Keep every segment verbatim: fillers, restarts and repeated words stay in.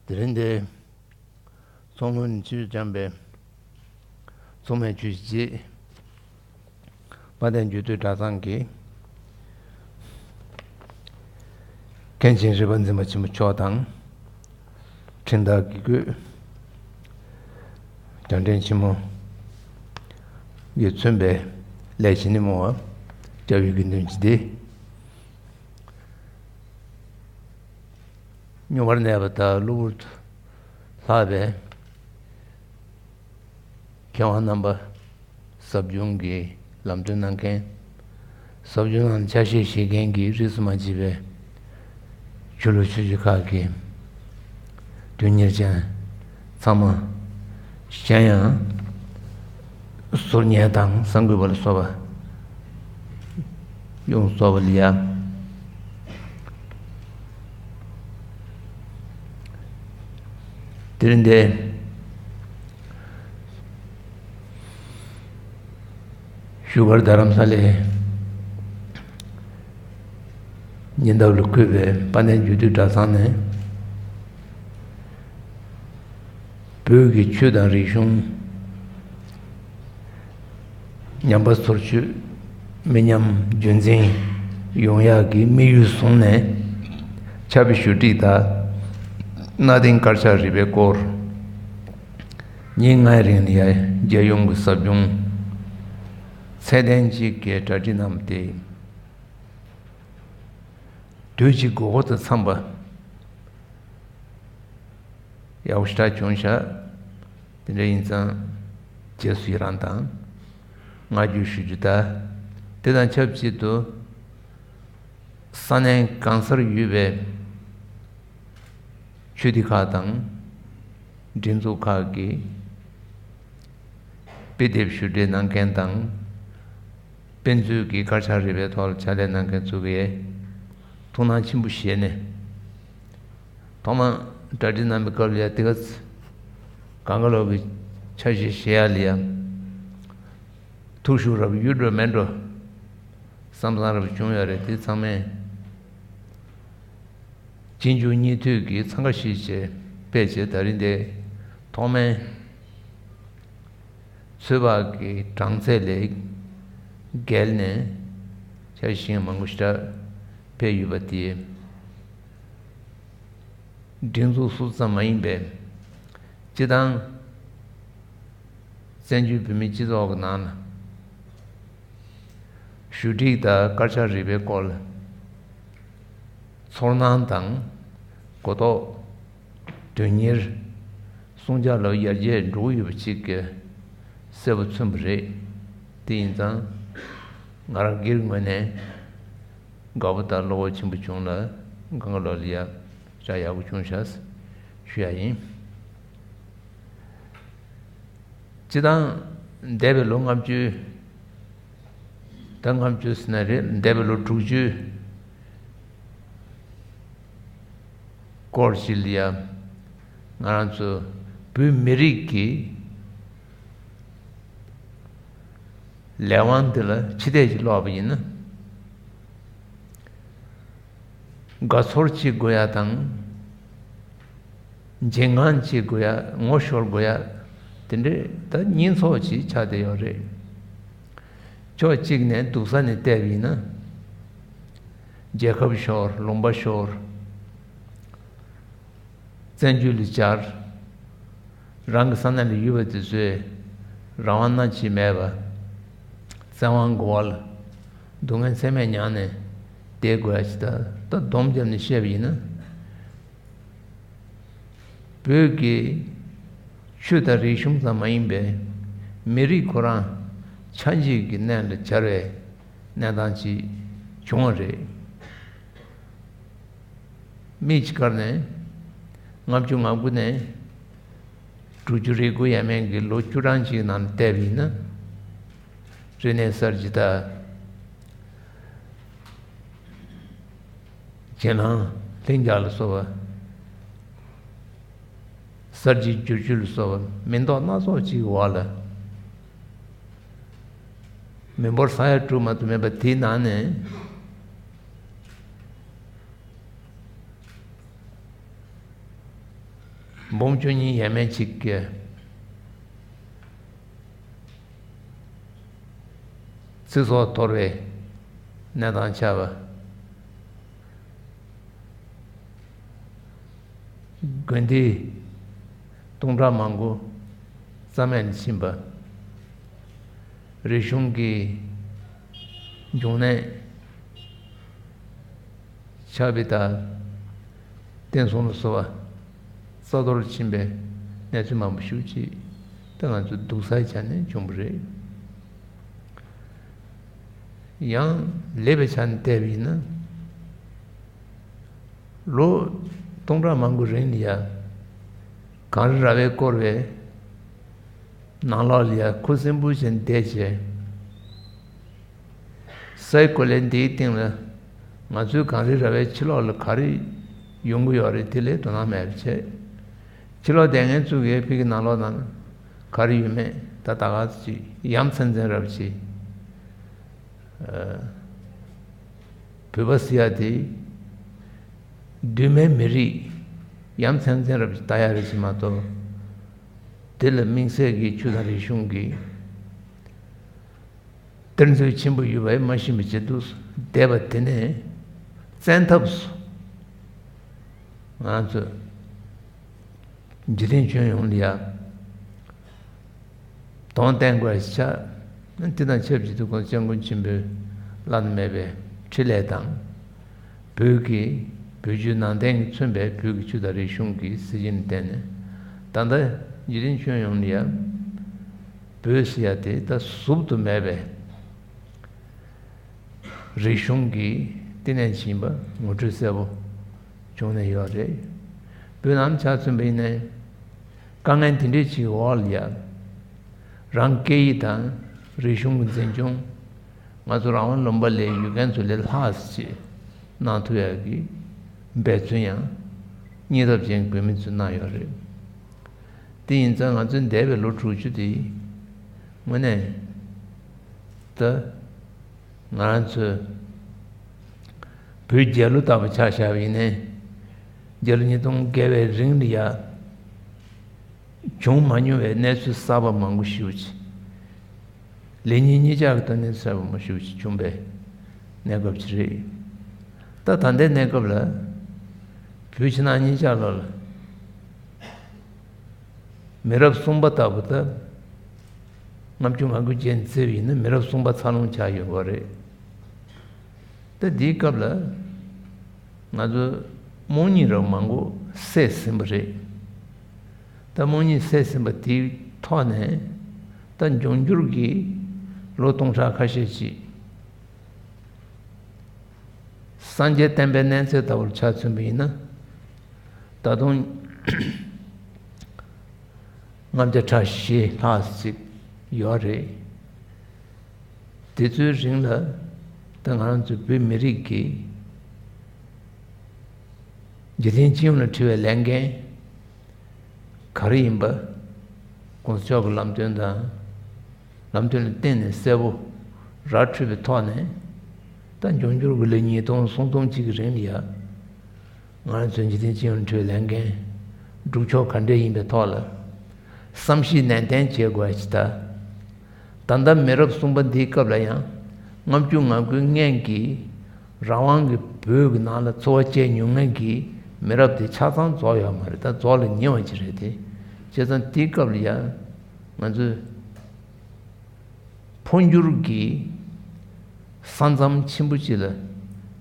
དེ་རིང་འདིར་མཚོ་སྔོན་ཆུས་བསྐྱངས་པའི་མཚོ་སྨན་ཆུ་བཞི་རྗེས་དཔལ་ལྡན་འབྱུང་འདུས་གྲྭ་ཚང་གི་མཁན་ཆེན་རིག་པ་འཛིན་པ་ཆེན་པོ་མཆོག་དང་། འཕྲིན་བདག་དགེ་བསྐོས་རྒྱལ་ཕྲན་ཆེན་མོ་ཡིས་མཚོན་པའི་ལས་བྱེད་ཉིན་མོ་བ་སྐྱབས་ཡུལ་དགེ་འདུན་གྱི་སྡེ། མྱོང་བར་གནས་པ་དང་གློ་བུར་དུ་ལྷག་པའི་མཁས་དབང་རྣམ་པ། ཟབ་སྦྱོང་གི་ལམ་སྟོན་གནང་མཁན། ཟབ་སྦྱོང་ནང་ཆ་ཤས་བཞེས་མཁན་གྱི་རིས་སུ་མ་ཆད་པའི་ཆོས་ལུགས་ཆོས་བརྒྱུད་ཁག་གི་དོན་གཉེར་ཅན་ཚང་མ། གཞན་ཡང་ཟུར་ཉན་དང་གསར་འགོད་པ་ལ་སོགས་པ་ཡོངས་རྫོགས་པ་ལ་ཡ། དེ་རིང་འདིར་བཞུགས་སྒར་རྡ་རམ་ས་ལའི་ཉེ་འདབས་ལ་བཀོད་པའི་དཔལ་ལྡན་འབྱུང་འདུས་གྲྭ་ཚང་ནས། བོད་ཀྱི་ཆོས་དང་རིག་གཞུང་ཉམས་པ་སོར་ཆུད་མི་ཉམས་རྒྱུན་འཛིན་ཡོང་ཡག་གི་དམིགས་ཡུལ་བཟུང་ནས། ཕྱག་དཔེ་ཞུ་སྒྲིག་དང་གནའ་དེང་དཀར་ཆག་རིག་པའི་སྐོར་ཉིན་ལྔའི་རིང་ལ་ཡ་རྒྱལ་ཡོངས་ཀྱི་ཟབ་སྦྱོང་ཚད་ལྡན་གཅིག་གི་གྲ་སྒྲིག་གནང་སྟེ། དུས་ཀྱི་དགོས་མཁོ་དང་འཚམས་པ་ཡག་པོ་ཞེ་དྲག་བྱུང་ཤག་དེ་འདྲ་ཡིན་ཙང་རྗེས་སུ་ཡི་རང་དང་བསྔགས་བརྗོད་ཞུ་རྒྱུ་དང་། དེ་དང་ཆབས་ཅིག་ཏུ་ས་གནས་གང་སར་ཡོད་པའི་ཆོས་སྡེ་ཁག་དང་སྒྲིག་འཛུགས་ཁག་གིས་དཔེ་དེབ་ཞུ་སྒྲིག་གནང་མཁན་དང་། དཔེ་མཛོད་ཀྱི་དཀར་ཆག་རིག་པའི་ཐོག་ལ་ཕྱག་ལས་གནང་མཁན་ཚོ་གིས་ཐུགས་སྣང་ཆེན་པོ་བཞེས་ནས། ཐོག་མར་གྲ་སྒྲིག་གནང་བའི་སྐབས་ལ་ཡ་དེ་ག་ཚོད་གང་ག་ལོག་གི་འཆར་གཞི་བཞེས་ཡ་ལ་ཡ་ཐུགས་ཤུགས་རབ་ཡོད་འགྲོ་མེད་འགྲོ་བསམ་བསམ་རབ་བྱུང་ཡོད་རེད། དེ་ཚང་མས་གཅིག་མཇུག་གཉིས་མཐུད་ཀྱིས་འཚང་ཁ་ཤིག་བྱས་ཕེབས་བྱས། ད་རིང་འདི་ཐོག་མའི་ཚོད་དཔག་གི་གྲངས་ཚད་ལས་བརྒལ་ནས་འཆར་གཞི་མང་པོ་ཞིག་ཕེབས་ཡོད་པ་དེ། སྒྲིག་འཛུགས་སུ་ཙམ་མ་ཡིན་པའི་སྤྱི་བཏང་བཙན་བྱོལ་བོད་མིའི་སྤྱི་ཚོགས་ཀྱི་ནང་ལ་ཞུ་སྒྲིག་དང་དཀར་ཆག་རིག་པའི་སྐོར་ལ་ཚོར་སྣང་དང་གོ་རྟོགས། དོན་གཉེར། གསུང་བྱ་ལ་ཡར་རྒྱས་འགྲོ་གི་ཡོད་པ་ཅིག་གསལ་པོ་མཚོན་པ་རེད། དེ་ཡིན་ཙང་ང་རང་སྒེར་ངོས་ནས་དགའ་པོ་དང་བློ་ཁོག་ཆེན་པོ་བྱུང་ལ། གང་ག་ལོག་ལ་ཡ་ཞེ་དྲག་ཡག་པོ་བྱུང་ཤག་ཞུ་ཡ་ཡིན། སྤྱི་བཏང་འདས་པའི་ལོ་ལྔ་བཅུ། ད་ལྔ་བཅུ་ཟེར་ན་རེད། འདས་པའི་ལོ་དྲུག་ཅུ་སྐོར་ཞིག་ལ་ཡ་ང་རང་ཚོ་བོད་མི་རིགས་ཀྱི་ལས་དབང་འདི་ལ་ཕྱི་བལྟས་ཀྱིས་ཀློག་པ་ཡིན་ན། དགའ་ཚོར་ཅིག་དགོས་ཡ་དང་། འཇིགས་དངངས་ཅིག་དགོས་ཡ། ངོ་ཤོར་དགོས་ཡ། དེ་འདྲའི་ད་གཉེན་ཚོགས་ཅིག་ཆགས་བསྡད་ཡོད་རེད། ཕྱོགས་གཅིག་ནས་སྡུག་ས་ནས་བལྟས་པ་ཡིན་ན། རྒྱལ་ཁབ་ཤོར། ལུང་པ་ཤོར། བཙན་བྱོལ་ལ་གྱར། རང་གི་ས་གནས་ལ་ཡོད་པ་དེ་ཚོས་རང་དབང་སྣ་གཅིག་མེད་པ། བཙན་དབང་གོ་བ་ལ་སྡུག་བསྔལ་ཚད་མེད་མྱངས་ནས་བསྡད་དགོས་ཡ་ཅིག་ད་ད་སྡོམ་བརྒྱབ་ནས་བཤད་པ་ཡིན་ན། བོད་ཀྱི་ཆོས་དང་རིག་གཞུང་ཙམ་མ་ཡིན་པའི་མི་རིགས་ཁོ་རང་ཆགས་འཇིག་གི་གནས་ལ་གྱར་བའི་གནས་སྟངས་ཅིག་བྱུང་བ་རེད། མིག་ཅིག་བཀར་ནས་ལྔ་བཅུ་ང་དགུ་ནས་དྲུག་ཅུ་རེ་དགུ་ཡས་མས་ཀྱི་ལོ་བཅུ་གྲངས་ཅིག་ནང་བལྟས་པ་ཡིན་ན། རིག་གནས་གསར་བརྗེ་དང་། གྱེན་ལངས་ལྷིང་འཇགས་ལ་སོགས་པ། གསར་བརྗེའི་བསྒྱུར་བཅོས་ལ་སོགས་པ་མི་མདོག་སྣ་ཚོགས་ཅིག་གི་འོག་ལ། མི་འབོར་ས་ཡ་དྲུག་མ་གཏོགས་མེད་པ་དེའི་ནང་ནས། འབུམ་བཅུ་གཉིས་ཡས་མས་གཅིག་གི་ཚེ་སྲོག་དོར་བའི་གནས་སྟངས་ཆགས་པ། དགོན་སྡེ་སྟོང་ཕྲག་མང་པོ་རྩ་མེད་ཕྱིན་པ། རིག་གཞུང་གི་འབྱུང་གནས་ཆགས་པའི་ད་བསྟན་སྲུང་ལ་སོགས་པ་རྩ་གཏོར་ཕྱིན་པའི་གནས་ཚུལ་མང་པོ་ཞེ་པོ་ཅིག་ད་ང་ཚོ་སྡུག་ས་ཆ་ནས་བྱུང་བ་རེད། ཡང་ལེགས་པའི་ཆ་ནས་བལྟས་པ་ཡིན་ན། ལོ་སྟོང་ཕྲག་མང་པོའི་རིང་ལ་ཡ། གངས་རི་ར་བས་བསྐོར་བའི་ནང་ལོགས་ལ་ཡ་ཁུ་སིམ་པོ་བྱས་བསྡད་བྱས། སའི་གོ་ལའི་འདིའི་སྟེང་ལ་ང་ཚོའི་གངས་རི་ར་བའི་ཕྱི་ལོགས་ལ་ག་རེ་ཡོང་གི་ཡོད་རེད། དེ་ལས་དོ་སྣང་མེད་པ་བྱས། ཕྱི་ལོགས་བསྡད་མཁན་ཚོ་གིས་ཕ་གི་ནང་ལོགས་ནང་ག་རེ་ཡོད་མེད་ད་ད་ག་ཅིག་ཡ་མཚན་མཚན་རབ་ཅིག་བོད་པ་ཟེར་ཡ་དེ་གདོད་མའི་མི་རིགས་ཡ་མཚན་མཚན་རབ་ཅིག་ལྟ་ཡ་རེད་ཟེར་མ་གཏོགས། དེ་ལ་དམིགས་བསལ་གྱི་ཆོས་དང་རིག་གཞུང་གི་གཏེར་མཛོད་ཆེན་པོ་ཡོད་པ་མ་ཤེས་པའི་ཆེད་དུ་བསྡད་པ་དེ་ནས་བཙན་ཐབས་སུ་ང་ཚོ་འཇིག་རྟེན་ཁྱོན་ཡོངས་ལ་ཡ་གདོང་བསྟན་དགོས་ཤག་དེ་དང་ཆབས་ཅིག་ཏུ་ཁོང་སྐྱབས་མགོན་ཆེན་པོའི་བླ་ན་མེད་པའི་འཕྲིན་ལས་དང་། བོད་ཀྱི་བོད་བརྒྱུད་ནང་བསྟན་གྱིས་མཚོན་པའི་བོད་ཀྱི་ཆོས་དང་རིག་གཞུང་གི་སྲིད་བྱུས་ལ་བརྟེན་ནས། ད་ལྟ་འཇིག་རྟེན་ཁྱོན་ཡོངས་ལ་ཡ་བོད་ཟེར་ཡ་དེ་ད་ཟུར་དུ་མེད་པའི་རིག་གཞུང་གི་བསྟི་གནས་ཤིག་ཡིན་པ་ངོ་སྤྲོད་གསལ་པོ་བྱུང་ནས་ཡོད་རེད། བོད་ནང་ཆ་མཚོན་པ་ཡིན་ན། དཀའ་ངལ་དེ་འདྲའི་ཅིག་འོག་ལ་ཡ། རང་སྐད་ཡིག་དང་རིག་གཞུང་གི་འཛིན་སྐྱོང་། ང་ཚོ་རང་དབང་ལུང་པ་ལ་ཡོད་མཁན་ཚོ་ལས་ལྷག་ཅིག་གནང་ཐུབ་ཡག་གི་འབད་བརྩོན་ཡང་སྙིང་སྟོབས་ཅན་བོད་མི་ཚོས་གནང་ཡོད་རེད། དེ་ཡིན་ཙང་ང་ཚོའི་འདས་པའི་ལོ་དྲུག་ཅུ་དེ་དངོས་གནས་ད་ང་རང་ཚོའི་བོད་རྒྱལ་ལོ་ལྟ་བུ་ཆ་བཞག་པ་ཡིན་ནའི། རྒྱལ་ལོ་ཉིས་སྟོང་བརྒལ་བའི་རིང་ལ་ཡ། བྱུང་མ་མྱོང་བའི་གནས་ཚུལ་གསར་པ་མང་པོ་ཞེ་པོ་ཅིག་ལེགས་ཉེས་གཉིས་ཆར་གྱི་ཐོག་ནས་གསལ་པོ་མ་ཞུ་ཞིག་བྱུང་བའི་གནས་སྐབས་ཅིག་རེད། ད་ད་ལྟའི་གནས་སྐབས་ལ་བོད་ཕྱི་ནང་གཉིས་ཆར་ལོགས་ལ་མི་རབས་གསུམ་པ་ལྟ་བུ་ད་ལྔ་བཅུ་ང་དགུ་ཅན་བརྩིས་པ་ཡིན་ན་མི་རབས་གསུམ་པ་འཚར་ལོངས་ཆགས་ཡོད་པ་རེད། ད་འདིའི་སྐབས་ལ་ང་ཚོ་རྨོངས་གཉིད་རབ་མང་པོ་སད་ཟིན་པ་རེད། ད་རྨོངས་གཉིད་སད་ཟིན་པ་དེའི་ཐོག་ནས་ད་འབྱུང་འགྱུར་གྱི་ལོ་སྟོང་ཕྲག་ཁ་ཤས་ཤིག་སངས་རྒྱས་བསྟན་པའི་གནས་ཚད་ལྟ་བུར་ཆ་མཚོན་པ་ཡིན་ན། ད་དུང་ལྔ་བརྒྱ་ཕྲག་བཞི་ལྷག་ཅིག་ཡོད་རེད། དེ་ཚོའི་རིང་ལ་ད་ང་རང་ཚོའི་བོད་མི་རིགས་ཀྱིས་འཇིག་རྟེན་སྤྱི་ཡོངས་ལ་འཁྲི་བའི་ལས་འགན་ག་རེ་ཡིན་པ་༸གོང་ས་མཆོག་གི་ལམ་སྟོན་དང་། ལམ་སྟོན་ལ་བརྟེན་ནས་གསལ་པོ་ར་འཕྲོད་པའི་ཐོག་ནས། ད་འབྱུང་འགྱུར་གྱི་ལོ་ཉིས་སྟོང་སུམ་སྟོང་གཅིག་གི་རིང་ལ་ཡ། ང་རང་ཚོའི་འཇིག་རྟེན་སྤྱི་ཡོངས་ཁྲོད་ལས་འགན་སྒྲུབ་ཕྱོགས་ག་འདྲས་ཡིན་པའི་ཐོག་ལ་བསམ་གཞིག་ནན་ཏན་བྱེད་དགོས་ཡ་ཅིག་ད། ད་ལྟ་མི་རབས་གསུམ་པ་འདིའི་སྐབས་ལ་ཡང་ལྔ་བཅུ་ང་དགུའི་སྔན་གྱི་རང་དབང་གི་བོད་ཀྱི་ནང་ལ་འཚོ་བ་སྐྱེལ་མྱོང་མཁན་གྱི་མི་རབས་དེ་ཆ་ཚང་རྫོགས་ཡོད་མ་རེད། ད་རྫོགས་ལ་ཉེ་བ་ཅིག་རེད་དེ། བྱས་ཙང་དེའི་སྐབས་ལ་ཡང་ང་ཚོས། འཕོ་འགྱུར་གྱི་ས་མཚམས་ཆེན་པོ་ཅིག་ལ་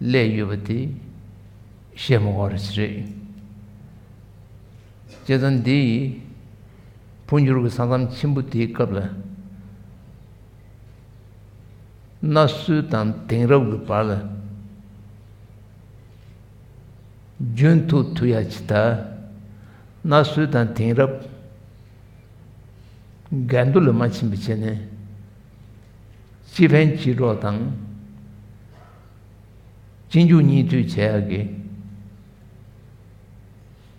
སླེབས་ཡོད་པ་དེ་བཤད་མ་དགོས་པ་ཞིག་རེད། བྱས་ཙང་འདི་ཡི་འཕོ་འགྱུར་གྱི་ས་མཚམས་ཆེན་པོ་དེའི་སྐབས་ལ་མནའ་ཟོས་དང་དེང་རབས་ཀྱི་བར་ལ་རྒྱུན་མཐུད་ཐུབ་ཡ་ཅིག་ད། མནའ་ཟོས་དང་དེང་རབས། འགལ་འདུ་ལ་མ་ཕྱིན་པ་བྱས་ནས། སྤྱི་ཕན་སྤྱི་གྲོགས་དང་། གཅིག་མཇུག་གཉིས་མཐུད་བྱེད་ཡག་གི་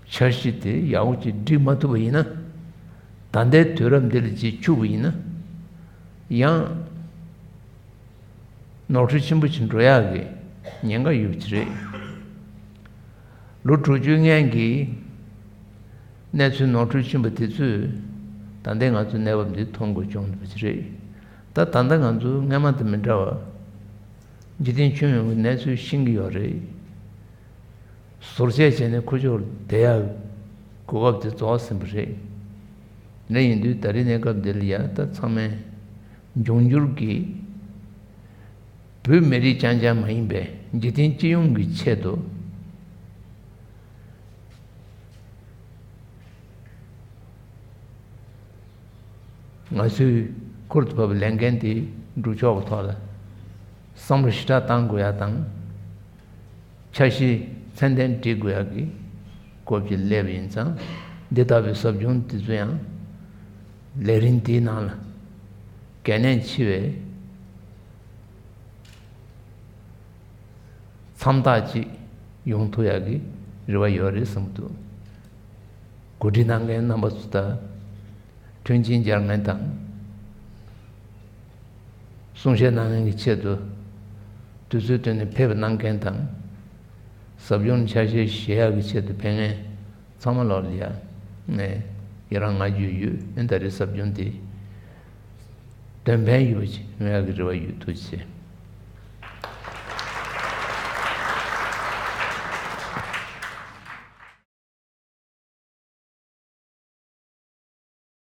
འཆར་གཞི་དེ་ཡག་པོ་ཅིག་བསྒྲིགས་མ་ཐུབ་པ་ཡིན་ན། ད་ལྟའི་དུས་རབས་འདི་ལ་ཅིག་འཆུག་པ་ཡིན་ན། ཡང་། ནོར་འཁྲུལ་ཆེན་པོ་ཞིག་འགྲོ་ཡག་གི་ཉེན་ཁ་ཡོད་ཀྱི་རེད། ལོ་དྲུག་ཅུའི་སྔན་གྱི་ གནས་ཚུལ་ནོར་འཁྲུལ་ཕྱིན་པ་དེ་ཚོས་ད་ལྟའི་ང་ཚོའི་གནས་བབ་འདི་མཐོང་དགོས་བྱུང་འདུག་པ་ཅིག་རེད། ད་ད་ལྟ་ང་ཚོ་སྔ་མ་དང་མི་འདྲ་བར་འཇིག་རྟེན་ཁྱོན་ཡོངས་ཀྱི་གནས་ཚུལ་ཤེས་ཀྱི་ཡོད་རེད། ཟུར་བཅད་བྱས་ནས་ཁུ་བྱུག་བསྡད་ཡག་གོ་སྐབས་དེ་རྫོགས་ཟིན་པ་རེད། དེ་ཡིན་དུས་ད་རེས་གནས་སྐབས་འདི་ལ་ཡ་ད་ཚང་མས་འབྱུང་འགྱུར་གྱི་བོད་མི་རིགས་རྐྱང་རྐྱང་མ་ཡིན་པའི་འཇིག་རྟེན་སྤྱི་ཡོངས་ཀྱི་ཆེད་དུ། ང་ཚོས་ཁུར་དུ་བབས་པའི་ལས་འགན་དེ་སྒྲུབ་ཕྱོགས་ཀྱི་ཐོག་ལ་བསམ་བློ་ཞེ་དྲག་བཏང་དགོས་ཡ་དང་། འཆར་གཞི་ཚད་ལྡན་སྒྲིག་དགོས་ཡ་གི་སྐོར་གྱི་སླེབས་ཡིན་ཙང་། འདི་ལྟ་བུའི་ཟབ་སྦྱོང་དེ་ཚོ་ཡང་ལས་རིམ་དེའི་ནང་ལ་གལ་གནད་ཆེ་བའི་མཚམས་རྟགས་ཅིག་ཡོང་ཐུབ་ཡག་གི་རེ་བ་ཡོད་རེད་བསམ་གྱི་འདུག་གོ་སྒྲིག་གནང་མཁན་རྣམ་པ་ཚོ་དང་། མཐུན་རྐྱེན་སྦྱར་མཁན་དང་། གསུང་བཤད་གནང་མཁན་གྱི་ཆེད་དུ་དུས་ཚོད་བཏོན་ནས་ཕེབས་གནང་མཁན་དང་། ཟབ་སྦྱོང་འཆར་གཞི་བཞེས་ཡག་གི་ཆེད་དུ་ཕེབས་མཁན་ཚང་མ་ལོག་ལ་ཡ་ངས་ཡི་རང་བསྔགས་བརྗོད་ཡོད། ཨེ་ད་རེས་ཟབ་སྦྱོང་དེ་དོན་ཕན་ཡོད་པ་ཅིག་ཡོང་ཡག་གི་རེ་བ་ཡོད། ཐུགས་རྗེ་ཆེ།